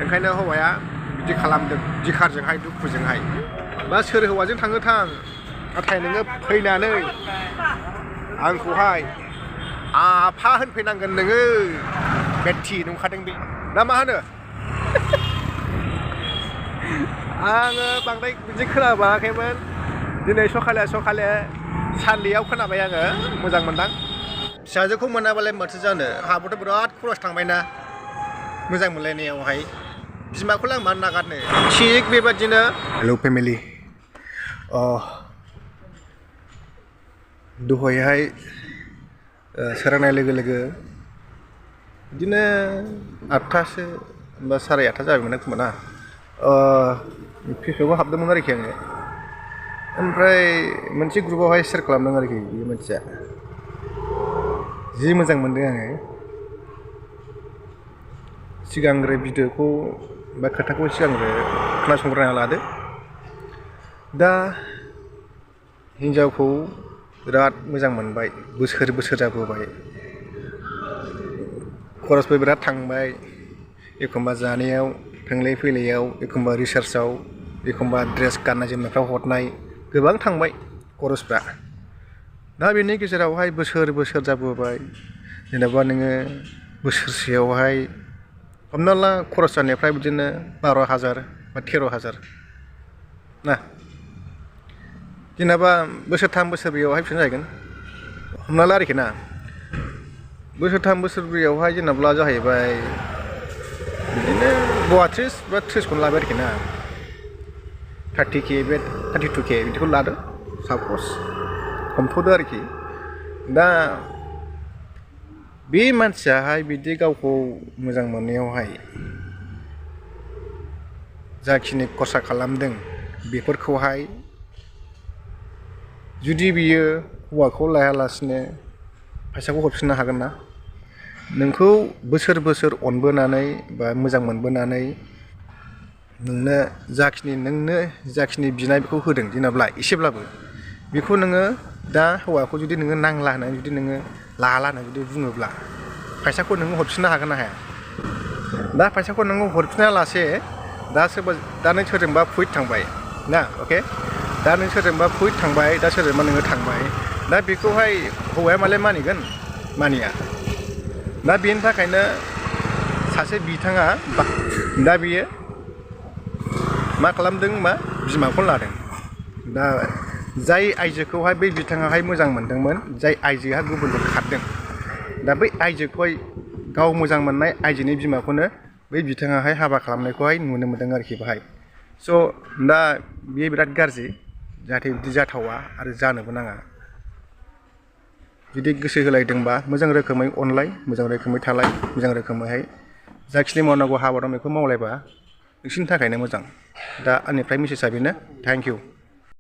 ओंखायनो हौवाया बिदि खालामदों जिखारजोंहाय दुखुजोंहाय बा सोर हौवाजों थाङो थां नाथाय नोङो फैनानै आंखौहाय आफा होनफैनांगोन नोङो बेथि नंखादों बे ना मा होनो आङो बांद्राय बिदि खोनाबाखैमोन दिनै सखाले सान्देआव खोनाबाय आङो मोजां मोनदां फिसाजोखौ मोनाबालाय माथो जानो आहाबोथ' बिराद खरस थांबायना मोजां मोनलायनायावहाय बिमाखौलाय आं मानो नागारनो थिग बेबादिनो हेलौ फेमिलि दहायहाय सोरांनाय लोगो लोगो बिदिनो 8थासो बा 8:30 जाबायमोन खोमा ना फेसबुकआव हाबदोंमोन आरोखि आङो ओमफ्राय मोनसे ग्रुपआवहाय शेयार खालामदों आरोखि बे मानसिया जि मोजां मोनदों आङो सिगांग्रो भिडिअखौ बा खोथाखौ सिगांग्रो खोनासंग्रोना लादो दा हिन्जावखौ बिराद मोजां मोनबाय बोसोर जाबोबाय खरसबो बिराद थांबाय एखमबा जानायाव थांलाय फैलायाव एखमबा रिसार्चआव एखमबा ड्रेस गाननाय जोमनायफ्राव हरनाय गोबां थांबाय खरसफ्रा दा बेनि गेजेरावहाय बोसोर जाबोबाय जेनेबा नोङो बोसोरसेयावहाय हमना ला खरस जानायफ्रा बिदिनो 12,000 बा 13,000 ना जेनेबा बोसोरथाम बोसोरब्रैयावहाय बेसेबां जाहैगोन हमना ला आरोखि ना बोसोरथाम बोसोरब्रैयावहाय जेनेबा जाहैबाय बिदिनो 32 बा 30खौनो लाबाय आरोखि ना 30K बे 32K बिदिखौ लादो सापस हमथ'दो आरोखि दा बे मानसियाहाय बिदि गावखौ मोजां मोननायावहाय जाखिनि खरसा खालामदों बेफोरखौहाय जुदि बियो हौवाखौ लायालासिनो फैसाखौ हरफिननो हागोन ना नोंखौ बोसोर अनबोनानै बा मोजां मोनबोनानै नोंनो जाखिनि बिनाय बेखौ होदों जेनेब्ला एसेब्लाबो बेखौ नोङो दा हौवाखौ जुदि नोङो नांला होननानै जुदि नोङो लाला होननानै जुदि बुङोब्ला फैसाखौ नोङो हरफिननो हागोन ना हाया दा फैसाखौ नोङो हरफिना लासे दा नों सोरजोंबा फुइट थांबाय ना अके दा नों सोरजोंबा फुइट थांबाय दा सोरजोंबा नोङो थांबाय दा बेखौहाय हौवाया मालाय मानिगोन मानिया दा बेनि थाखायनो सासे बिथाङा दा बियो मा खालामदों मा बिमाखौ लादों दा जाय आइजोखौहाय बै बिथाङाहाय मोजां मोनदोंमोन जाय आइजोहा गुबुनजों खारदों दा बै आइजोखौहाय गाव मोजां मोननाय आइजोनि बिमाखौनो बै बिथाङाहाय हाबा खालामनायखौहाय नुनो मोनदों आरोखि बाहाय स' दा बेयो बिराद गाज्रि जाहाथे बिदि जाथावा आरो जानोबो नाङा जुदि गोसो होलायदोंबा मोजां रोखोमै अनलाय मोजां रोखोमै थालाय मोजां रोखोमैहाय जाखिनि मावनांगौ हाबा दं बेखौ मावलायबा नोंसिनि थाखायनो मोजां दा आंनिफ्राय मेसेजआ बेनो थेंक इउ